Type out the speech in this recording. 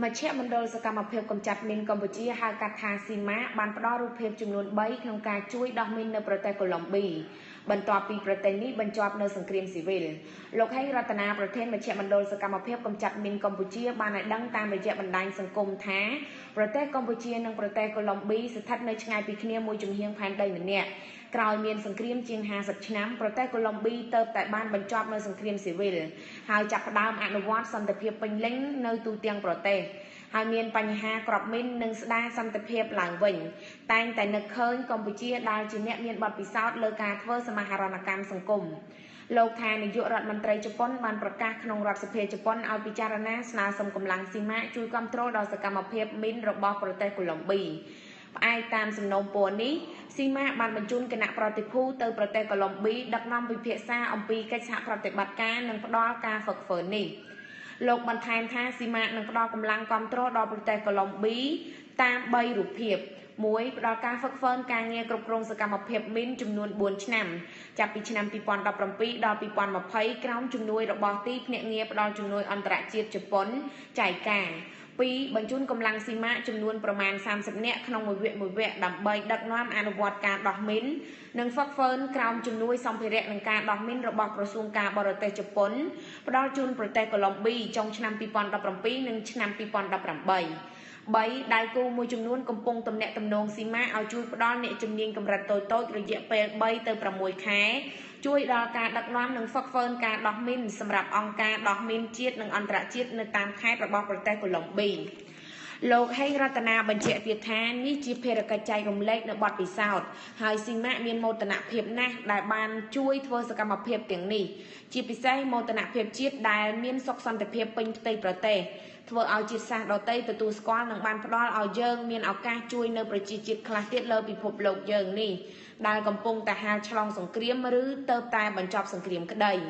មជ្ឈមណ្ឌលសកម្មភាពកម្ចាត់មីនកម្ពុជាហៅកាត់ថាស៊ីម៉ាបានផ្ដល់រូបភាពចំនួន3ក្នុងការជួយដោះមីននៅប្រទេសកូឡុំប៊ីបន្ទាប់ពីប្រទេសនេះបញ្ចប់នៅសង្គ្រាមស៊ីវិល។ លោកហេងរតនាប្រធានមជ្ឈមណ្ឌលសកម្មភាពកម្ចាត់មីនកម្ពុជាបានឲ្យដឹងតាមរយៈបណ្ដាញសង្គមថាប្រទេសកម្ពុជានិងប្រទេសកូឡុំប៊ីស្ថិតនៅឆ្ងាយពីគ្នាមួយចំហៀងផែនដីម្នាក់។ ក្រោយមានសង្គ្រាមជាង50ឆ្នាំប្រទេសកូឡុំប៊ីទៅតែបានបញ្ចប់នៅសង្គ្រាមស៊ីវិលហើយចាប់ផ្ដើមអនុវត្តសន្តិភាពពេញលេញនៅទូទាំងប្រទេសហើយមានបញ្ហាក្របមីននិងស្ដារសន្តិភាពឡើងវិញ។តែងតែនឹកឃើញកម្ពុជាដែលជាអ្នកមានបទពិសោធន៍លើការធ្វើសមាហរណកម្មសង្គម។ លោកថានាយករដ្ឋមន្ត្រីជប៉ុនបានប្រកាសក្នុងរដ្ឋសភាជប៉ុនឲ្យពិចារណាស្នើសុំកម្លាំងស៊ីម៉ាជួយគ្រប់គ្រងដល់សកម្មភាពមីនរបស់ប្រទេសកូឡុំប៊ី។ ផ្អែកតាមសំណូមពរនេះស៊ីម៉ាបានបញ្ជូនគណៈប្រតិភូទៅប្រទេសកូឡុំប៊ីដឹកនាំពិភាក្សាអំពីកិច្ចសហប្រតិបត្តិការនិងផ្ដល់ការហ្វឹកហ្វឺននេះ។ លោកបន្ថែមថាស៊ីម៉ានឹងផ្ដល់កម្លាំងគ្រប់គ្រងដល់ប្រទេសកូឡុំប៊ីតាម3រូបភាព។ 1ផ្ដល់ការហ្វឹកហ្វឺនការងារគ្រប់គ្រងសកម្មភាពមីនចំនួន4ឆ្នាំចាប់ពីឆ្នាំ2017ដល់2020ក្រោមជំនួយរបស់ទីភ្នាក់ងារផ្ដល់ជំនួយអន្តរជាតិជប៉ុនចៃកា។ 2បញ្ជូនកម្លាំងស៊ីម៉ាចំនួនប្រមាណ30នាក់ក្នុងមួយវគ្គមួយវគ្គដើម្បីដឹកនាំអនុវត្តការដោះមីននិងហ្វឹកហ្វឺនក្រោមជំនួយសម្ភារៈនិងការដោះមីនរបស់ក្រសួងការបរទេសជប៉ុនផ្ដល់ជូនប្រទេសកូឡុំប៊ីចុងឆ្នាំ2017និងឆ្នាំ2018។ 3ដៃគូមួយចំនួនកំពុងទំនាក់ទំនងស៊ីម៉ាឲ្យជួយផ្ដល់អ្នកជំនាញកម្រិតតូចៗរយៈពេល3ទៅ6ខែជួយដល់ការដឹកនាំនិងហ្វឹកហ្វឺនការដោះមីនសម្រាប់អង្គការដោះមីនជាតិនិងអន្តរជាតិនៅតាមខេត្តរបស់ប្រទេសកូឡុំប៊ី។ លោកហេងរតនាបញ្ជាក់ទៀតថានេះជាភារកិច្ចចែករំលែកនៅបទពិសោធន៍ហើយស៊ីម៉ាមានមោទនភាពណាស់ដែលបានជួយធ្វើសកម្មភាពទាំងនេះជាពិសេសមោទនភាពជាតិដែលមានសុខសន្តិភាពពេញផ្ទៃប្រទេសធ្វើឲ្យជាតិសាសន៍ដទៃទទួលស្គាល់និងបានផ្ដល់ឲ្យយើងមានឱកាសជួយនៅប្រជាជាតិខ្លះទៀតលើពិភពលោកយើងនេះដែលកំពុងតែហាលឆ្លងសង្គ្រាមឬទៅតែបញ្ចប់សង្គ្រាមក្តី។